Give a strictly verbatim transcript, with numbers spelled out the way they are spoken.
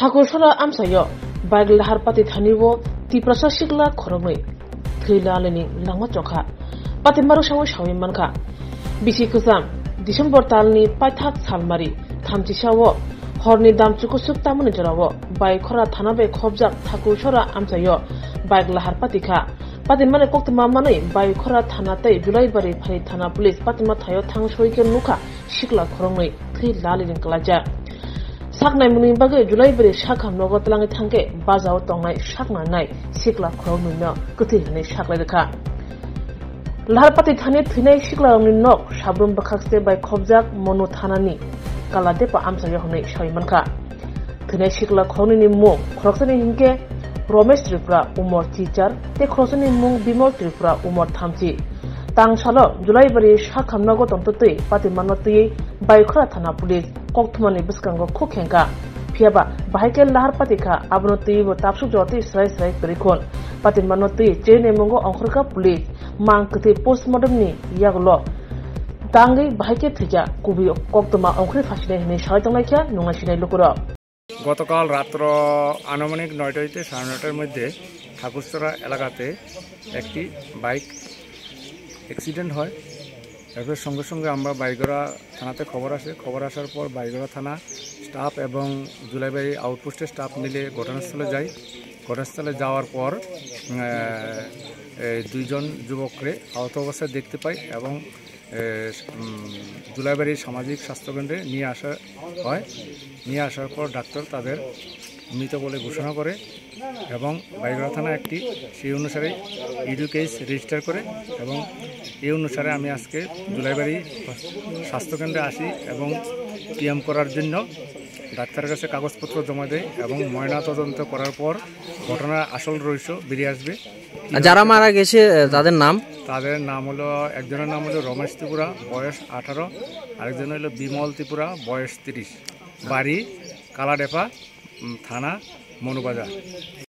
Thakur sora amchaio bike lahar pati thani o Tiprasa sikla khoroknwi thwi lalini langma chokha. Pati maruk sawi sawi mankha. Bisi kwcham December talni paithak salmari thamchisa o horni dam chukusuk tamoni jorao Baikhora thana bai khobjak Thakur sora amchaio bike lahar pati kha. Patimani koktwma manwi Baikhora thana tei Julaibari phai thana police patima thaio thang soi khe nukha sikla khoroknwi thwi lalini kwlaijak. Saknai mwnwi bagwi Julaibari sakham nogo twlangwi thangkhe bajao tongnai saknanai sikla khoroknwino kwthwi hwnwi saklai rwkha. Laharpati thani thwinai siklarokni nok sabrum bwkhakste bai khobjak Monu thanani Kaladepa amchaio hwnwi sawi mankha. Thwinai sikla khoroknwini mung khoroksani hinkhe Romesh Tripura, umor chichar, tei khoroksani mung Bimol Tripura, umor thamchi. Tang salo Julaibari sakham nogo tongtwtwi patimano twiwi Baikhora thana police kokthumani bwskango khuk khengkha. Phiyaba bahai khe lahar pati kha, abono twiwi bo tapsuk jotwi srai srai kwrwi khun. Patimano twiwi chini mungo ongkhorkha police, mang kwthwi postmortem ni yagulo tangwi bahai khe thwikha, kubui koktwma ongkhorwi phasinai hwnwi sawi tonglaikha nungna sinai lukurok. গতকাল রাত্র আনুমানিক নয়টা হইতে সাড়ে নয়টার মধ্যে ঠাকুরছড়া এলাকাতে একটি বাইক অ্যাক্সিডেন্ট হয়। এরপর সঙ্গে সঙ্গে আমরা বাইগড়া থানাতে খবর আসে। খবর আসার পর বাইগড়া থানা স্টাফ এবং জুলাইবাড়ি আউটপোস্টের স্টাফ মিলে ঘটনাস্থলে যাই। ঘটনাস্থলে যাওয়ার পর, আহ, এই দুইজন যুবককে আহত অবস্থায় দেখতে পাই এবং এ, উম, জুলাইবাড়ি সামাজিক স্বাস্থ্যকেন্দ্রে নিয়ে আসা হয়। নিয়ে আসার পর ডাক্তার তাদের মৃত বলে ঘোষণা করে এবং বাইগড়া থানা একটি সেই অনুসারে ইডিউ কেস রেজিস্টার করে এবং এই অনুসারে আমি আজকে জুলাইবাড়ি স্বাস্থ্যকেন্দ্রে আসি এবং পিএম করার জন্য ডাক্তারের কাছে কাগজপত্র জমা দেয় এবং ময়নাতদন্ত করার পর ঘটনার আসল রহস্য বেরিয়ে আসবে। আর যারা মারা গেছে, আহ, তাদের নাম? তাদের নাম হলো, একজনের নাম হলো রমেশ ত্রিপুরা, বয়স আঠারো, আরেকজন হলো বিমল ত্রিপুরা, বয়স তিরিশ, বাড়ি কালাডেপা, উম, থানা মনুবাজার।